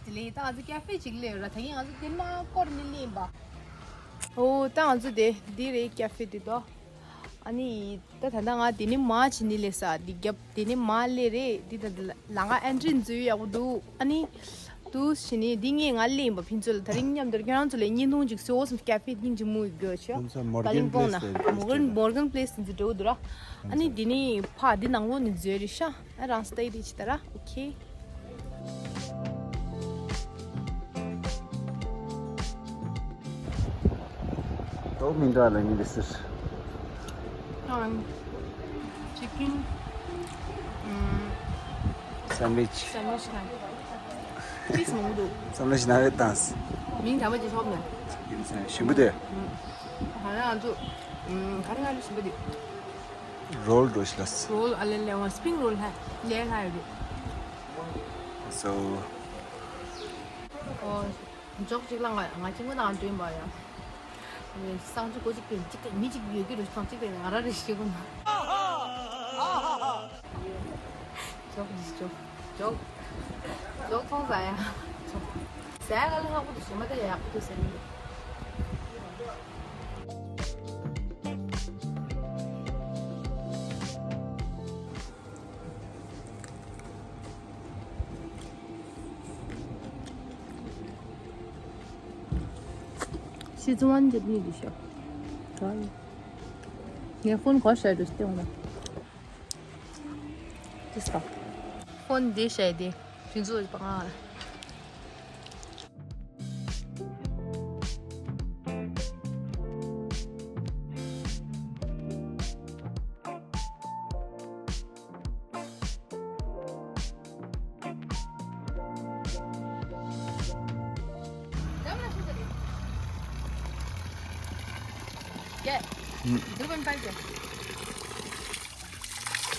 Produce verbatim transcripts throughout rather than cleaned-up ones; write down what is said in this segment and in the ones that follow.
དེ་ལས་ད་ང་ཚོ་ཀ་ཧྥེ་ཅིག་སླེབས་ར། ད་ཡིན་ང་ཚོ་དེ་མ་སྐོར་ནི་སླེབས་པ། ཨོ་ད་ང་ཚོ་དེ་འདི་རེད་ཀ་ཧྥེ་དེ་དོ། ཨ་ནི་ད་ད་ལྟ་ང་དེ་ནི་མ་ཕྱིན་ནི་ལས་ས་འདི་རྒྱབ་དེ་ནི་མ་སླེབས་རེད། འདི་ད་ལ་ང་ཨན་ཊི་རི་འཛུལ་ཡག་པོ་འདུག་ཨ་ནི་དུ་ཕྱིན་ནི་འདི་ངས་ང་སླེབས་ཡིན་པ། ཕན་ཚུན་ལ་ད་རིང་མཉམ་དུ་ཁྱེད་རང་ཚོ་ལ་བརྙན་ཐུང་ཅིག་བཟོ་བསམ། ཀ་ཧྥེ་སྙིང་རྗེ་མོ་ཡི་དགོས་ཤ། ཁོང་ཚོ་མོར་ཀ་ལིང་པོང་ན་མོར་གན་པི་ལེ་སི་དེ་མོར་གན་མོར་གན་པི་ལེ་སི་འཛུལ་འགྲོ་འདུག་ར། ཨ་ནི་འདི་ནི་ཕ་འདི་ནང་ལོགས་ནས་འཛུལ་རེད་ཤ། ཨ་རང་སྟེ་དེ་ཅི་ལྟར་ཨོ་ཁེ། ཏོག་མི་འདྲ་ལ་ཉིན་དེ་ཟེར། ཨང་། ཅི་ཀིན། ཨམ། སན་ཝིཆ། སན་ཝིཆ་ཁ། ཅིས་མང་པོ་འདུག་སན་ཝིཆ་ན་བེ་ཏང་སི། མིང་དྲ་མ་ཅི་ཤོབ་ནས། ཞིམ་པོ་དེ། ཧ་ན་ང་ཚོ། ཨམ། ག་རེ་ག་རེ་ཞིམ་པོ་དེ། རོལ་འགྲོ་ཤི་ལ་སི། རོལ་ཨ་ལེ་ལེ་བ་སི་པིང་རོལ་ཧ་ལས་ཧ་ཡོད་རེད། སོ། ཨོ། འཇོག་ཅིག་ལ་ང་ང་ཅི་མོ་དང་འདྲེན་པ་ཡ། སང་ཅི་གོ་ཅིག་པིན་ཅིག་མི་ཅིག་ཡོད་ཀྱི་རུ་སང་ཅིག་པིན་ང་ར་རེ་ཞིག་གོ་ན། འཇོག་འཇོག་འཇོག་འཇོག་ཐོང་ཟ་ཡ། འཇོག་ཟ་ཡ་ག་ལ་ལྷག་པོ་དུ་ཞིམ་མ་དེ་ཡག་པོ་དུ་ཟ་ཡིན། ཤི་ཙུ་ཝན་ཇེ་ནི་དི་ཤོ། ངའི་ཕོན་གོ་ཤ་རུ་སྟེང་ལ། ཏིས་ཀ། ཕོན་དེ་ཤ་དེ། དུས་ཚོད་པ་ང་།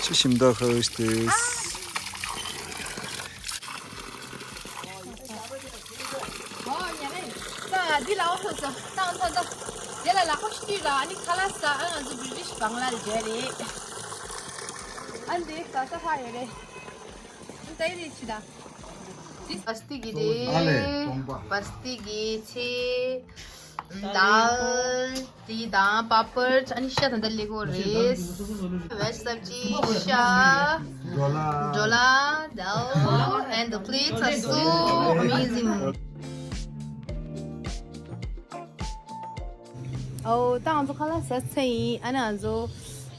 ཆུ་ཞིམ་མདོག་ཁ་བའི་སྟེ། ཨོ་ཉ་རེ། ད་འདི་ལ་འོ་སོ་སོ་ཏང་ཏང་ཏང་། དེ་ལ་ལག་པ་ཤུ་དུས་ལ་ཨ་ནི་ཁ་ལག་ཟ། ཨ་ང་ཚོ་བི་རི་ཊིཤ་བང་ལ་རེད་རེད། ཨ་འདི་ཟ་ས་ཧ་ཡོད་རེད། ཨ་ད་ཡི་རེད་ཆི་ད། འདི་བ་སྟི་གི་རེད། བ་སྟི་གི་ཚེ། དཱལ། དེ་དང་པ་པར། ཨ་ནི་ཤ་དང་དེ་ལེགས་པོ་རེད། བེཇ་སབ་ཇི། ཤ། ཌོ་ལ། ཌོ་ལ། དཱལ། And the plates are so amazing. ཨོ་ད་ང་ཚོ་ཁ་ལག་ཟ་ཚར་ཡིན། ཨ་ནི་ང་ཚོ་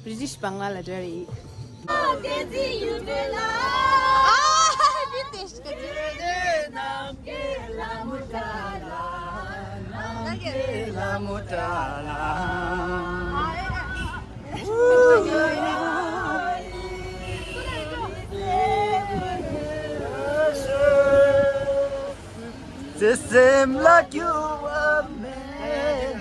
བི་རི་ཊིཤ་བང་ལ་ལ་འགྲོ་རེད། བརྩེ་སེམས་ལ་སྐྱོ་བ་མེད།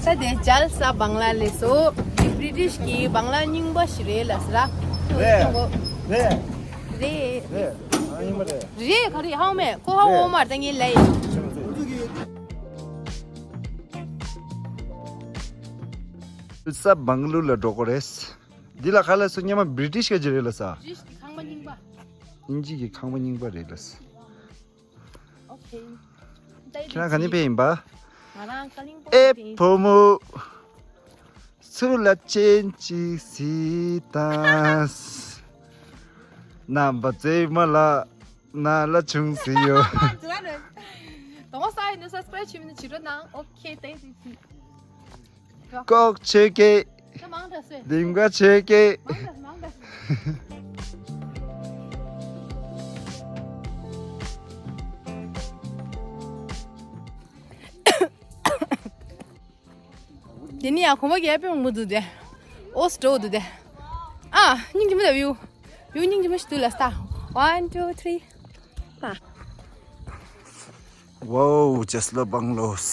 ས་དེ་ཇལ་ས་བང་ལ་ལས་སོ། འདི་བི་རི་ཊིཤ་གི་བང་ལ་རྙིང་པ་ཞིག་རེད་ལ་ཟེར་ར། རེད། རེད། རེད། རེད། ཨ་རྙིང་པ་རེད། རེད་ག་རེ་ཧའོ་མེད་ཁོ་ཧའོ་རེད། ཝོ་མར་ད་ངས་ལས་ཡིན། ས་བང་ལུ་ལ་འགྲོ་གོ་རེད། འདི་ལ་ཁ་ལ་སོ་སྙེ་མ་བི་རི་ཊིཤ་ག་ཅི་རེད་ལ་ས། བི་རི་ཊིཤ་གི་ཁང་པ་རྙིང་པ། དབྱིན་ཇི་གི་ཁང་པ་རྙིང་པ་རེད་ལ་ས། ཨོ་ཁེ། ཁྱེད་རང་ག་ནས་ཕེབས་ཡིན་པ། ང་རང་ཀ་ལིང་པོང་ཨེ་ནས་ཕེབས་ཡིན། བུ་མོ། ཚུར་ལ་ཅན་ཅིག་སི་ཏང་། རྣམ་པ་ཚོས་མ་ལ་ན་ལ་ཆུང་སི་ཡོ། དོང་ས་ཡིན་ན་སབ་སི་ཀ་རའིབ་བྱེད་མི་ནི་བྱེད་རོགས་གནང་། ཨོ་ཁེ། ཏེ་ཏེ་ཏེ། ལྐོག་ཆོས་སྐད། ད་མང་དྲགས་སོས། ལྡིང་ག་ཆོས་སྐད། མང་དྲགས་མང་དྲགས། དེ་ནི་ཡང་གོམ་པ་རྒྱབ་པའི་མུ་འདུག་དེ། ཨོ་སི་འགྲོ་འདུག་དེ། ཨ་སྙིང་རྗེ་མོ་དང་བིའུ། བིའུ་སྙིང་རྗེ་མོ་ཞིག་འདུག་ལ་ས། One, two, three. ཨ། Wow, just the bungalows.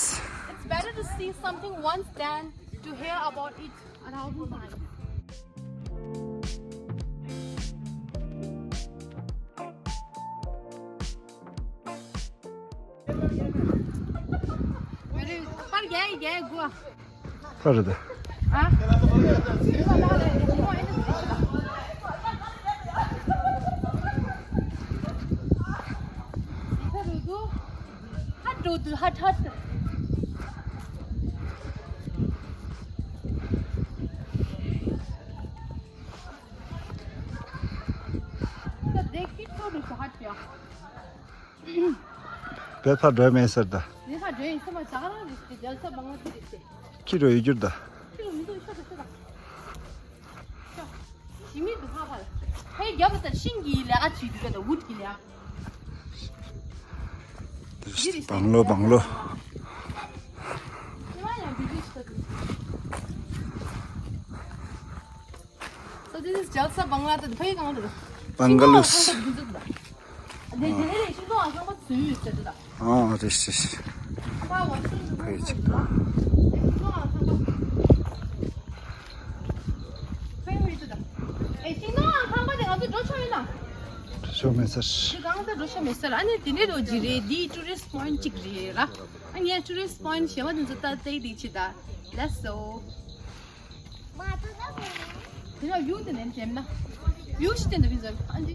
It's better to see something once than to hear about it a thousand times. ཕར་རྒྱག་རྒྱག་དགོས། ཕར་རེད། ཨ། ཧ་ཐ་ཐ། བེ་ཕ་འགྲོ་མེད་ཟེར་ད། ཁྱི་རོ་ཡོད་རྒྱུར་ད། ཞི་མི་འདུག་ཧ་ཧ། ཧེ་རྒྱབ་ལ་ཤིང་གི་ལས་ཀ་བྱེད་དུས་ད་ཝུད་ཀྱི་ལས་ཀ། བང་ལོ་བང་ལོ། So this is Jalsa Bungalow. ད་ཕ་གི་གང་འདུག་བང་ག་ལུ། ཤིང་ཏོག་ཁང་པ་འདི་འདུག་ད། དེ་དེ་ནས་ཤིང་ཏོག་ཁང་པ་བཟོས་ཡོད་ཟེར་འདུག་ད། ཨ་རེད་རེད་རེད། ཕ་བ་ཤིང་ཏོག་ཁང་པ་བཟོས་འདུག་ད། ཤིང་ཏོག་ཁང་པ། ཕ་གི་མི་འདུག་ད། ཨེ་ཤིང་ཏོག་ཁང་པ་དེ་ང་ཚོ་འགྲོ་ཆོག་ཡོད་ན། འགྲོ་ཆོག་མེད་ས་རེད། དེ་གང་ད་འགྲོ་ཆོག་མེད་ས་རེད། ཨ་ནི་དེ་ནས་རོ་ཇི་རེད། འདི་tourist point གཅིག་རེད་ར། ཨ་ངས་tourist point གཞན་པ་དེ་ཚོ་ལྟ་བལྟས་དེ་བྱེད་ད། Let's go. དེ་ལ་view དེ་ནས་འགྲེམས་ན། view ཞིག་དེ་འདྲ་བི་ཟེར། ཨ་འདི།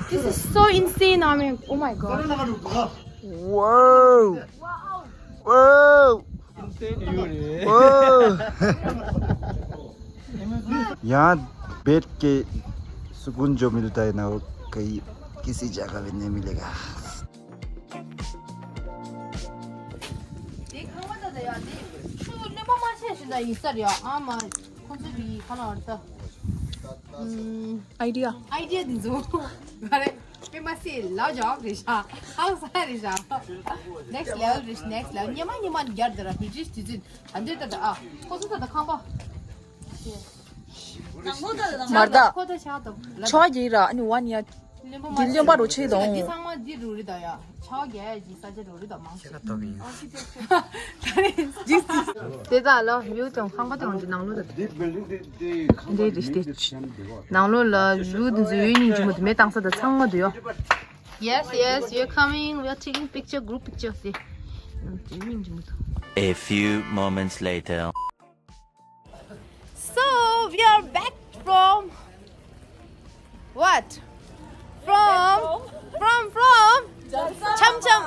This is so insane, I mean, oh my God. Wow. Wow. Wow. ཡང་बैठ के सुकून जो मिलता है ना, वो कहीं किसी जगह भी नहीं मिलेगा। དེ་ཁང་པ་ད་ད་ཡ་དེ་ཆུ་རློན་པ་མ་ཆད་ཞིག་ད་ཡིན་ས་རེད་ཨ་མ། ཁོང་ཚོ་གི་ཁ་ལ་བར་ད། ཨམ། idea idea འདི་ཚོ་ག་རེ་དཔེ་མ་སྲིད་ལ་ཇོག་རེད་ཤག་ཧང་སང་རེད་ཤག next level རེད་next level ཉི་མ་ཉི་མ་རྒྱར་དེ་ར་བི་ཇིས་དུས་ཚོད་ད་འདི་ད་ད་ཨ་ཁོང་ཚོ་ད་ད་ཁང་པ། མར་ད། ཁོ་ད་ཤག་ད་ཆོག་གི་ར་ཨ་ནི་ཝན་ཡ། འདི་ལོན་པ་རུ་ཆེ་དང་། འདི་ཚང་མ་འདི་རུ་རེད་ད་ཡ། ཆ་རྒྱ་ཡ་ཇི་ས་ཆ་རུ་རེད་ད་མང་ཆེ། དེ་ད་ལོ་view དང་ཁང་པ་དང་འདི་ནང་ལོགས་ད། འདི་རེད་དེ། ནང་ལོགས་ལ་view དེ་ཚོ་ཡོད་སྙིང་རྗེ་མོ་དེ་མེད་བཏང་ས་ད་ཚང་མ་འདུག་ཡོ། Yes, yes, we are coming. We are taking picture, group picture. ཡོད་སྙིང་རྗེ་མོ་འདུག A few moments later. So we are back from what? From from from Cham Cham.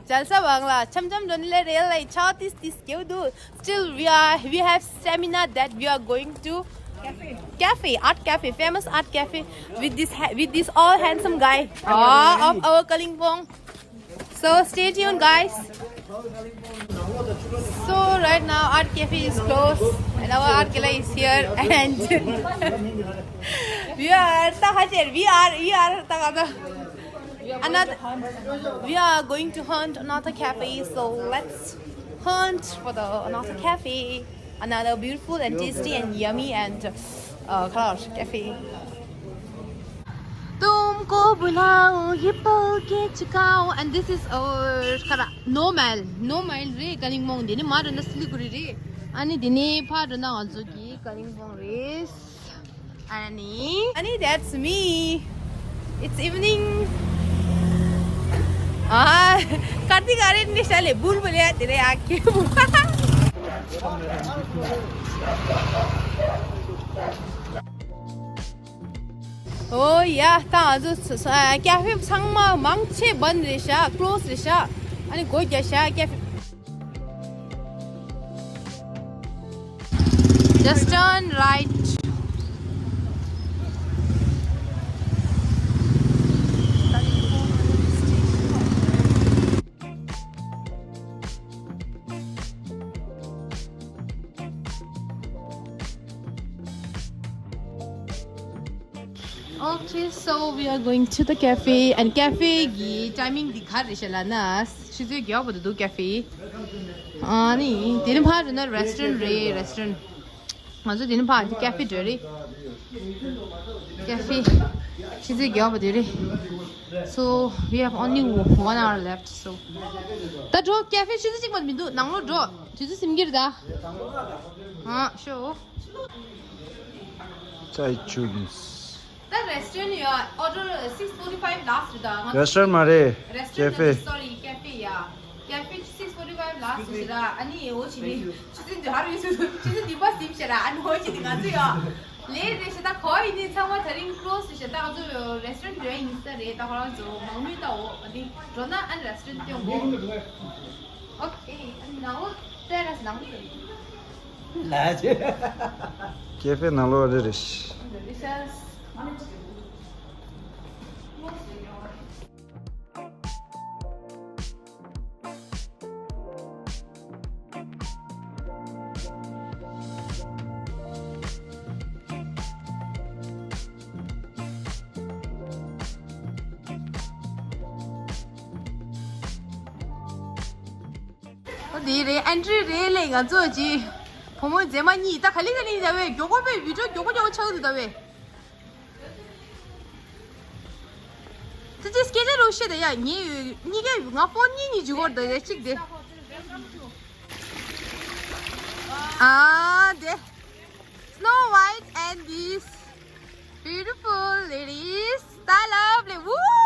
Jalsa Bungalow. Cham Cham Donle Rail Line. Cha this this keu do. Still we are we have stamina that we are going to cafe, art cafe, famous art cafe with this ha- with this all handsome guy. Ah, of our Kalimpong. So stay tuned, guys. So right now, art cafe is closed, and our art gallery is here, and we are, we are, we are another. We are going to hunt another cafe. So let's hunt for the another cafe. Another beautiful and tasty and yummy and uh, color cafe. तुमको बुलाऊं ये पल के चुकाऊं, and this is our ཁ་ར་No Mile, No Mile རེད། Kalimpong འདི་ནས་མར་འགྲོ་ན་Siliguri རེད། ཨ་ནི་འདི་ནས་ཕར་འགྲོ་ན་ང་ཚོ་གི་Kalimpong རེད། ཨ་ནི་ཨ་ནི་that's me. It's evening. ཨ། ཀར་ཏིག་ཨ་རེ་ནི་ཤ་ལེ་བུལ་བུལ་ཡ་དེ་རེད་ཨ་ཁེ་བུ། ཨོ་ཡ། ད་ང་ཚོ་ས- ས- ཀ་ཧྥེ་ཚང་མ་མང་ཆེ་བན་རེད་ཤག་ཀློ་སི་རེད་ཤག་ཨ་ནི་སྒོ་རྒྱག་ཤག་ཀ་ཧྥེ། Just turn right. Okay, so we are going to the cafe and cafe གི་timing འདི་ག་རེ་ཤག་ལབ་ན་ཆུ་ཚོད་བརྒྱད་པ་དུ་འདུག་cafe། ཨ་ནི་དེ་ནི་ཕར་འགྲོ་ན་restaurant རེད། Restaurant ང་ཚོ་དེ་ནི་ཕར་འདི་cafe འགྲོ་རེད། Cafe ཆུ་ཚོད་བརྒྱད་པ་དེ་རེད། So we have only one hour left. So ད་འགྲོ། cafe ཆུ་ཚོད་གཅིག་མ་མི་འདུག་ནང་ལོགས་འགྲོ། དུས་ཚོད་ཟིན་གྱི་རེད་ད། ཨ་ཤོ། Chai Chuns. ད་restaurant་ཡ་order six forty five last་རེད་ད་ང་ཚོ། Restaurant་མ་རེད། Restaurant་cafe། Sorry, cafe་ཡ། Cafe six forty five last་ཞིག་ར། ཨ་ནི་འོ་ཆི་ནི་ཆུ་ཚོད་འདི་ཧ་རུ་ཡིན་ཆུ་ཚོད་འདི་པ་ཟིམ་ཤ་ར། ཨ་ནི་འོ་ཆི་ནི་ང་ཚོ་ཡ་ལས་རེད་ཤ། ད་གོ་ཡིན་ནི་ཚང་མ་ད་རིང་close་ཤ། ད་ང་ཚོ་restaurant་འགྲོ་ཡིན་ས་རེད། ད་ཁོ་རང་ཚོ་མང་མོས་ད་འོ་ཨ་ནི་འགྲོ་ན་ཨ་ནི་restaurant་སྟོན་གོ། Okay, ཨ་ནི་ནང་ལོགས་terrace་ནང་ལོགས་རེད། ལ་ཆེ། cafe་ནང་ལོགས་རེད་རེད། Delicious. འདི་རེད། entry་རེད་ལས། ང་ཚོ་ཅི་བུ་མོ་མཛེས་མ་གཉིས་ད་ག་ལེ་ག་ལེ་ཡིན་ད་བས། མགྱོགས་པོ་བས་video་མགྱོགས་པོ་མགྱོགས་པོ་ཆགས་འདུག་ད་བས། ད་ཅི་སྐད་ཆ་རོ་ཤེས་ད་ཡ། ངའི་གཉིས་ཀའི་ང་phone་གཉིས་གཉིས་འཇུ་གོ་ད་ཡ་གཅིག་དེ། ཨ་དེ། Snow White and these beautiful ladies. Style lovely. Woo!